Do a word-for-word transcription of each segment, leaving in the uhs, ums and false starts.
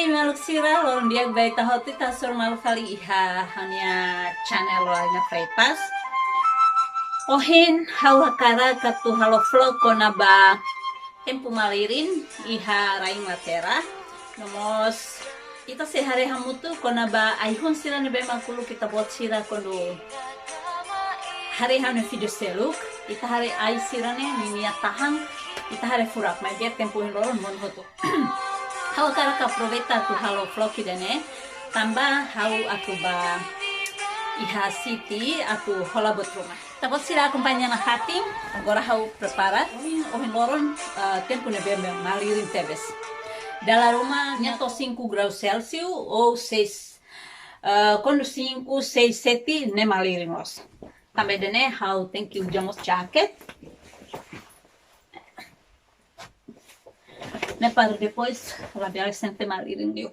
Maluk sira, loron di'ak ba ita hotu, ita hasoru malu fali iha ha'u-nia channel Laina Freitas. Ohin ha'u hakarak atu halo vlog kona-ba tempu malirin iha rai Inglaterra. No mós ita sei haree hamutuk kona-ba ai-hun sira ne'ebé mak uluk ita-boot sira kuandu haree ha'u-nia vídeo seluk, ita haree ai sira-ne'e ninia tahan, ita haree furak, maibé tempu ohin loron monu hotu. Ha'u hakarak aproveita atu halo vlog ida-ne'e, tanba ha'u atu bá iha city atu hola buat ruma. Ita-boot sira akompaña nafatin, agora ha'u prepara. Ohin, ohin loron, eh, tempu ne'ebé malirin tebes. Dala ruma ne'e to'o cinco graus Celsius ou seis, eh, kuandu cinco, seis, sete ne'e malirin loos. Tanba ida-ne'e ha'u tenke uza mós jaket. Ne'e para depois labele sente malirin liu.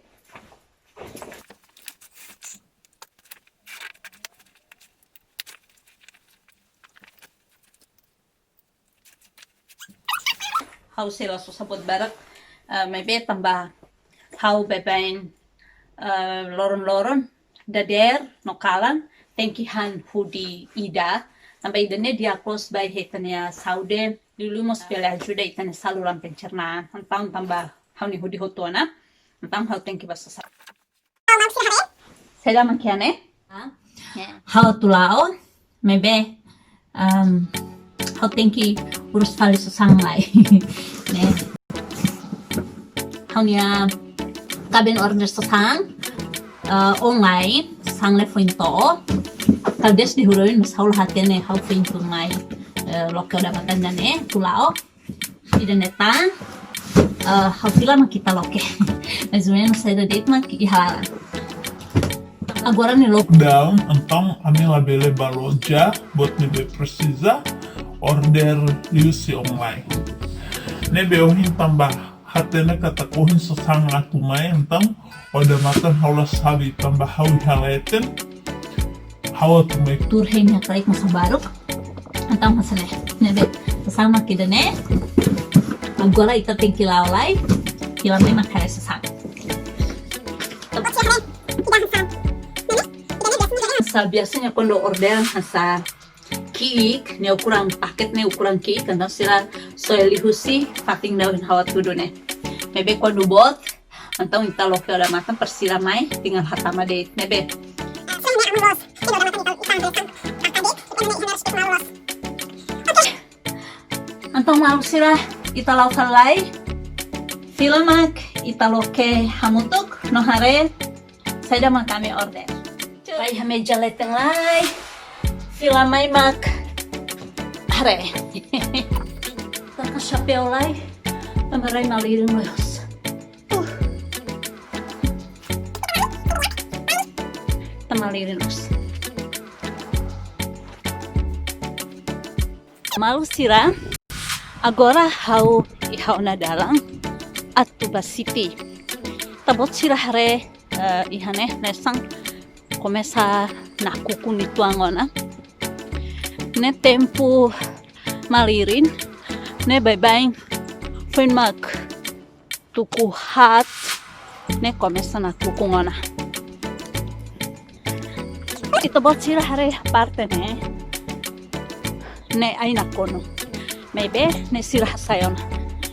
Ha'u sei la sosa buat barak, eh, maibé tanba ha'u baibain, eh, loron-loron dadeer no kalan tenke han hudi ida. Tanba ida-ne'e di'ak loos ba ita-nia saúde, liuliu mós bele ajuda ita-nia saluran pencernaan. Entaun tanba ha'u-nia hudi hotu ona, entaun ha'u tenke bá sosa. Saida mak iha ne'e? Ha'u atu la'o, maibé, um, ha'u tenke urus fali sasán lai. Ne'e. Ha'u-nia kaben order sasán, eh, online, sasán ne'e foin to'o. Talvés de huroin, mas ha'u la hatene, ha'u foin tun mai, eh, loke odamatan ida-ne'e, atu la'o. Ida-ne'e tan, eh, ha'u fila mak ita loke. Mais ou menus saida de'it mak iha laran. Agora ne'e lockdown, entaun ami labele bá loja, buat ne'ebé presiza order liuhusi online. Ne'ebé ohin tanba hatene katak ohin sasán atu mai, entaun odamatan ha'u la sabi tanba ha'u iha leten, ha'u atu mai tuur hein iha kraik masa baruk. Entaun hanesan ne'e, ne'ebé sasán mak ida-ne'e. Agora ita tenke la'o lai, fila mai mak haree sasán. Sa biasanya kuandu orderan hanesan ki'ik, ne'e ukuran paket ne'e ukuran ki'ik, entaun sira soe liuhusi fatin ida ohin ha'u hatudu ne'e. Maibé kuandu boot, entaun ita loke odamatan para sira mai, tinggal hatama de'it, ne'ebé. Entaun maluk sira, ita la'o fali lai, fila mak ita loke hamutuk no haree saida mak ami order. Rai hame jale teng lai, fila mai mak haree. Taka xapeu lai, tanba rai malirin loos. Uh. Ita malirin loos. Maluk sira, agora ha'u iha ona dalan atu bá city. Ita-boot sira haree, eh, iha ne'e, hanesan komesa nakukun uitoan ona. Ne'e tempu malirin, ne'e baibain foin mak tuku haat, ne'e komesa nakukun ona. Ita-boot sira haree parte ne'e, ne'e ai nakonu. Maibé ne'e sira hasai ona.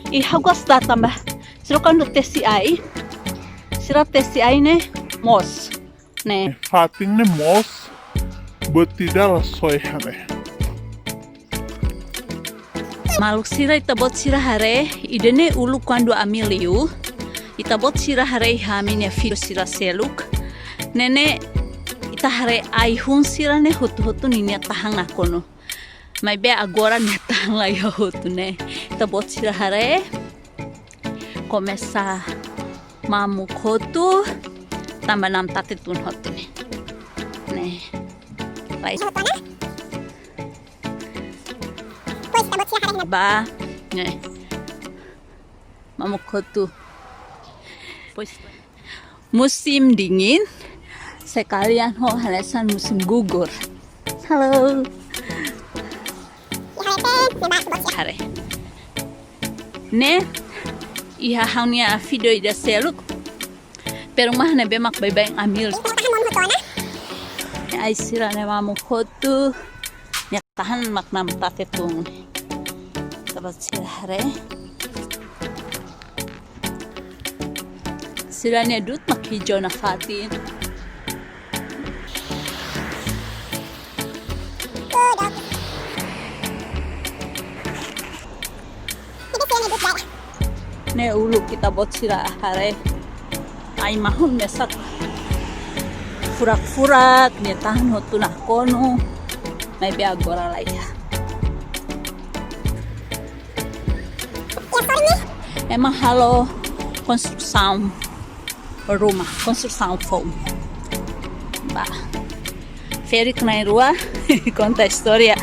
I ha'u gosta tanba sira kuandu tesi ai, sira tesi ai ne'e moos. Ne'e. Fatin ne'e moos, buat ida la soe iha ne'e. Maluk sira, ita-boot sira haree, ida-ne'e uluk kuandu ami liu, ita-boot sira haree iha ami-nia vídeo sira seluk. Ne'e ne'e ita haree ai-hun sira ne'e hotu-hotu ninia tahan nakonu. Maibé agora nia tahan la iha hotu ne'e. Ita-boot sira haree, komesa mamuk hotu, tanba namtate tun hotu ne'e. Ne'e. Baik. Bá, ne'e. Mamuk hotu. Pois. Musim dingin, sekalian ho hanesan musim gugur. Halo. Haree. Ne'e, iha ha'u-nia vídeo ida seluk. Peru mak ne'ebé mak baibain ami. Ai sira-ne'e mamuk hotu. Nia tahan mak namtate tun. Ita-boot sira haree. Sira-nia du'ut mak hijau nafatin. Ne'e uluk ita-boot sira haree. Ai mahon mesak. Furak-furak, nia tahan hotu nakonu. Maibé agora laiha. Ema halo konstrusaun ruma, konstrusaun foun. Ba. Ferik na'in-rua, konta istória,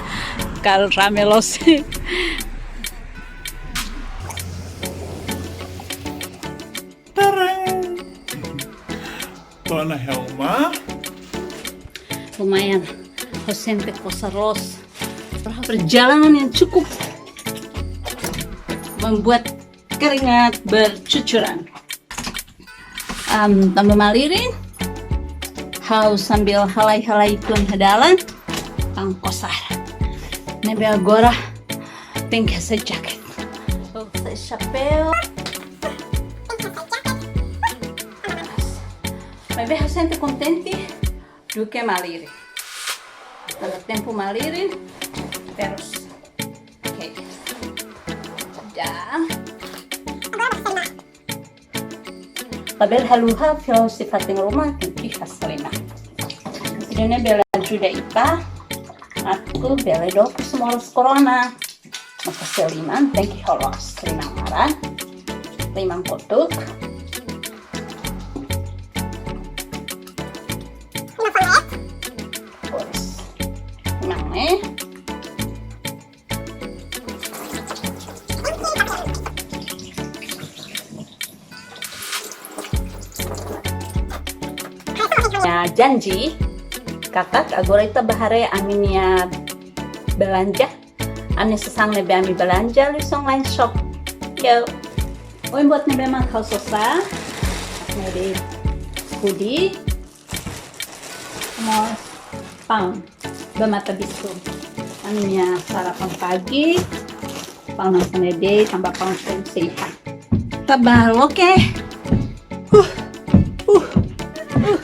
kal rame loos. Tarang. Kona Helma. Lumayan, ha'u sente kosar loos. Perjalanan yang cukup membuat keringat bercucuran. Am, tanba malirin, ha'u sambil halai-halai tun iha dalan, tan kosar. Ne'ebé agora tenke hasai jaket. Hasai xapeu. Maibé ha'u sente kontente duké malirin. Tanba tempu malirin terus. Oke. Dah. Labele haluha fila husi fatin ruma, tenke hasai liman. Ida-ne'e bele ajuda ita atu bele dook husi moras corona. Maka hasai liman, tenke halo liman laran, liman kotuk. Terus, liman ne'e. Ya, janji, kakak, agora ita bá haree ami-nia belanja. Ami-nia sasán ne'ebé ami belanja liuhusi online shop. Yo. Oin buat ne'ebé mak ha'u sosa. Ne'ebé hoodie. Mós paun ba matabixu. Ami-nia sarapan pagi. Paun hanesan ne'e de'it, tanba paun seihan. Ita bá loke. Huh. Huh. Huh.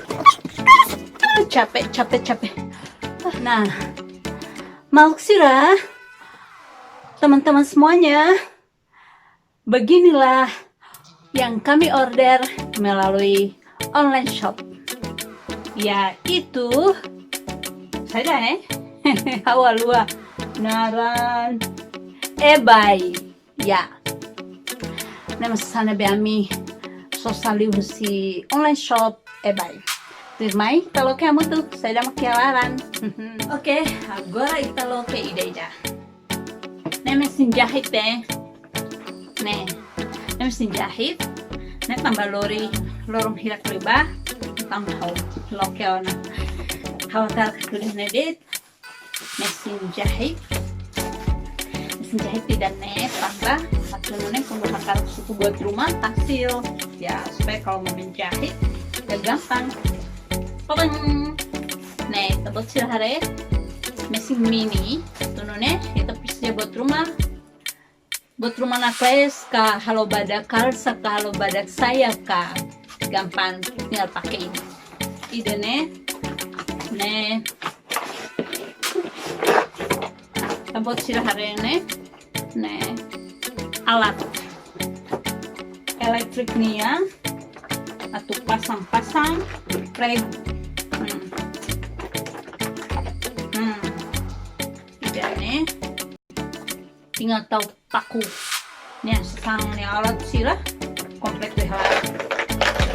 Capek, capek, capek. Nah. Maluk sira, teman-teman semuanya. Beginilah yang kami order melalui online shop, yaitu, saida, eh? Ha'u haluha naran, eBay. Ya. Ne'e mak sasán ne'ebé ami sosa liuhusi online shop eBay. Tuirmai, ita loke hamutuk, saida mak iha laran. Oke, agora ita loke ida-idak. Ne'e mesin jahit, eh. Ne'e. Ne'e mesin jahit. Ne'e tanba lori loron hirak liubá. Tanba ha'u loke ona. Ha'u hakarak atu dehan ne'e de'it. Mesin jahit. Mesin jahit ida-ne'e tanba atu nune'e kuandu hakarak suku buat rumah fasil. Ya, supaya kalau mau menjahit, ya gampang. Padang. Ne'e, ita-boot sira haree. Mesin mini, atu nune'e, ita presiza buat rumah. Buat rumah nakles ka, halo badak kalsa ka, halo badak saia ka. Gampang, tinggal pakai ini. Ida-ne'e, ne'e. Ita-boot sira haree ne'e. Ne'e alat elektrik nian atu pasang-pasang pregu. Hmm. Hmm. Ida-ne'e tinggal tau paku. Ne'e sasán ne'e alat sira komplit dehan.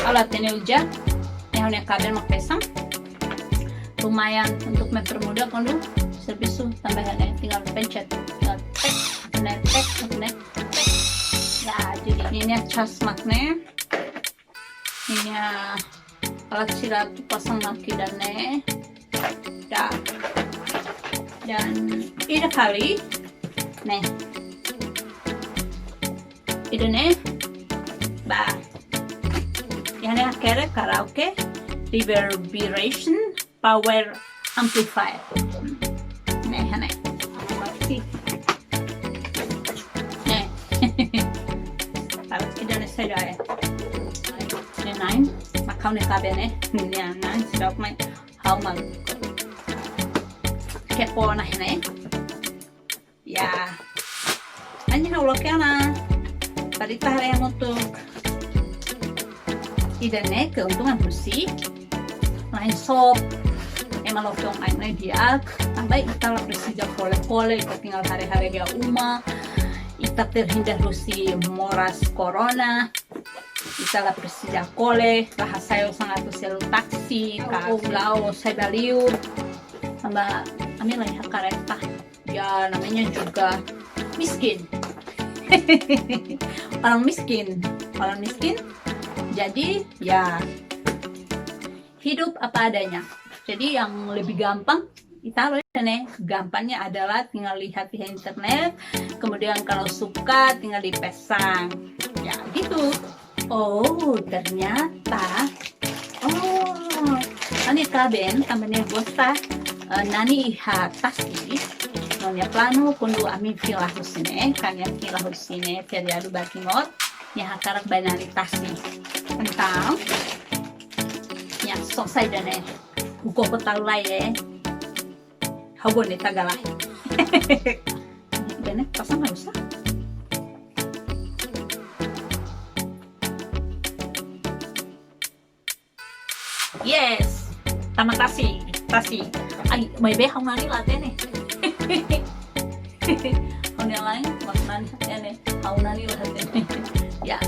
Alat ne'e uza, ne'e ha'u-nia kabel mak pesan. Lumayan untuk mempermudah kuandu servisu tanba ne'e tinggal pencet, tinggal tek, ne'e tek, ne'e tek. Ya, jadi ne'e nia cas mak ne'e. Ne'e nia alat sira atu pasang mak ida-ne'e. Ya. Dan ida fali. Ne'e. Ida-ne'e. Ba. Iha ne'e hakerek karaoke, reverberation, power amplifier. Ne'e, iha ne'e. Sih. Ne'e. Harus kita ne'e saida, eh. Ne'e na'in, mak ha'u-nia kaben ne'e. Ne'e na'in, seidauk mai. Ha'u malu. Kepo ona iha ne'e. Ya. Hanya ha'u loke ona. Para ita haree hamutuk. Ida-ne'e keuntungan husi online shop. Ema loke online ne'e di'ak. Tanba ita la presiza kole-kole, ita tinggal haree-haree iha uma. Ita terhindar husi moras corona. Ita la presiza kole, la hasai osan atu selu taksi, ka, oh, la'o sai ba liur. Tanba ami la iha kareta. Ya, namanya juga miskin. Orang miskin, orang miskin. Jadi, ya, hidup apa adanya. Jadi, yang lebih gampang, ita loos ne'e. Gampangnya adalah tinggal lihat di internet, kemudian kalau suka tinggal dipasang. Ya, gitu. Oh, ternyata. Oh, ha'u-nia kaben, tanba nia gosta, eh, nani iha tasi. No nia planu, kuandu ami fila husi ne'e, kan nia fila husi ne'e, feriadu ba Timor, nia hakarak bá nani tasi. Entaun, nia sosa ida-ne'e. Ukoko talu lai, eh. Ha'u bone tagala. Bene, pasang nggak usah. Yes. Tama tasi, tasi. Ai, maibé ha'u nani la hatene. Ha'u-nia laen, mak nani hatene. Ha'u nani la hatene. Ya.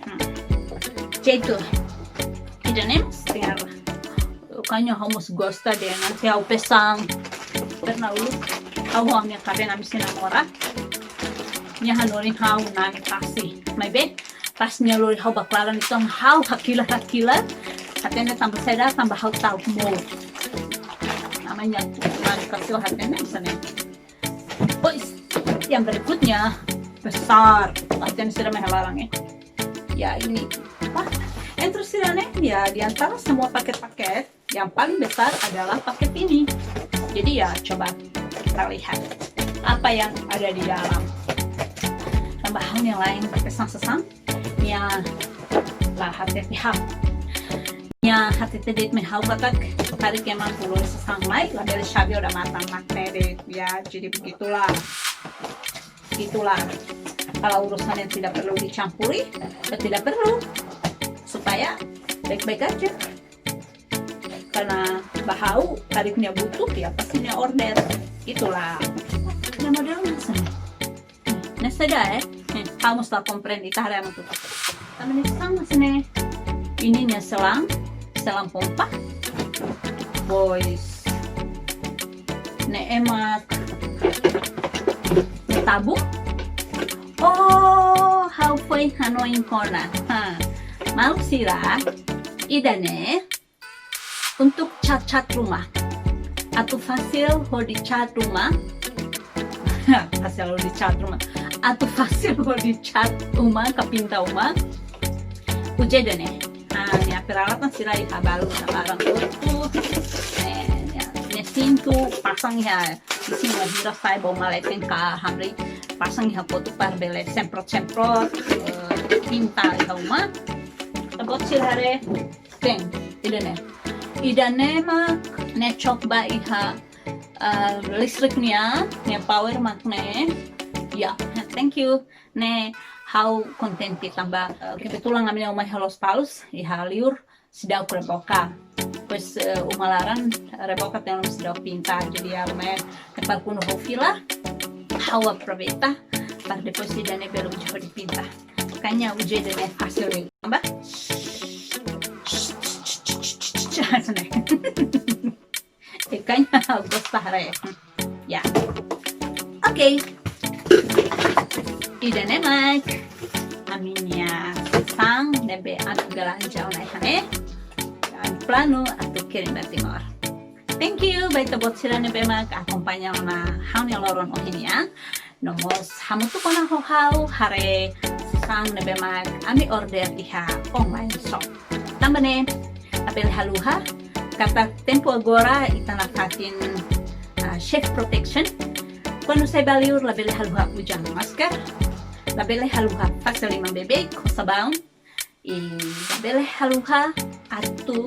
Hmm. Jeitu. Ida-ne'e, señora. Kayaknya ha'u mós gosta de nanti ha'u pasang. Pernah uluk, ha'u ho ha'u-nia kaben ami sei namora. Nia hanorin ha'u nani tasi. Maibé, pas nia lori ha'u ba klaran entaun ha'u hakilar-hakilar. Hatene tanba saida, tanba ha'u ta'uk mout. Namanya nani tasi, hatene hanesan ne'e. Pois, yang berikutnya besar. Hatene sira mai halaran, eh. Ya, ini. Wah, entre sira-ne'e, ya, di antara semua paket-paket, yang paling besar adalah paket ini. Jadi ya, coba kita lihat apa yang ada di dalam. Tanba ha'u-nia laen pasang sasán, nia la hatete ha'u. Nia hatete de'it mai ha'u katak, karik ema atu lori sasán mai, labele xave odamatan mak ne'e de'it, ya, jadi begitulah. Itulah, kalau urusan yang tidak perlu dicampuri, ya tidak perlu. Supaya baik-baik aja. Karena ba ha'u, karik nia butuh, ya pasti nia order. Itulah. Ada model hanesan ne'e. Ne'e saida, eh. Ne'e, ha'u mós la komprende, ita haree hamutuk. Tanba ne'e sasán hanesan ne'e. Ini nia selang, selang pompa. Pois. Ne'e mak tabung. Oh, ha'u foin hanoin kona. Ha. Maluk sira, ida-ne'e untuk cat-cat rumah. Atu fasil hodi cat uma. Fasil hodi cat uma. Atu fasil hodi cat uma, ka pinta uma. Uza ida-ne'e. Ah, nia peralatan sira iha balu, nia barang kotuk. Eh, nia, nia sintu, pasang iha, isin la hira sai bau maleten ka hamriik. Pasang iha kotuk para bele semprot-semprot, eh, pinta iha uma. Ita-boot sira haree. Tem, ida-ne'e. Ida-ne'e mak ne'e cok ba iha, ah, listrik nian, ne'e power mak ne'e. Ya, thank you. Ne'e ha'u kontente tanba, ah, kebetulan ami-nia uma iha Lospalos, iha liur, seidauk reboka. Pois, eh, uma laran reboka tenke seidauk pinta. Jadi ya lumayan, ne'e para kuandu ha'u fila, ha'u aproveita, para depois ida-ne'e belum jauh dipinta. Makanya uza ida-ne'e fasil de'it. Tanba? Hanesan ne'e. Makanya gosta haree. Ya. Oke. Ida-ne'e mak ami-nia sasán ne'ebé ami belanja ona iha ne'e. Ami planu atu kirim ba Timor. Thank you ba ita-boot sira ne'ebé mak akompaña ona ha'u-nia loron ohin nian. No mós hamutuk ona ho ha'u haree tan ne'ebé mak ami order iha online shop. Tanba ne'e, labele haluha, katak tempu agora ita nafatin, ah, chef protection. Kuandu sai ba li'ur, labele haluha uza masker, labele haluha fase liman beibeik ho sabaun, i labele haluha atu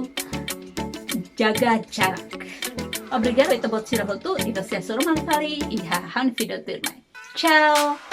jaga jarak. Obrigadu ita-boot sira hotu, ita sei hasoru malu fali iha ha'u-nia vídeo tuirmai. Tchau!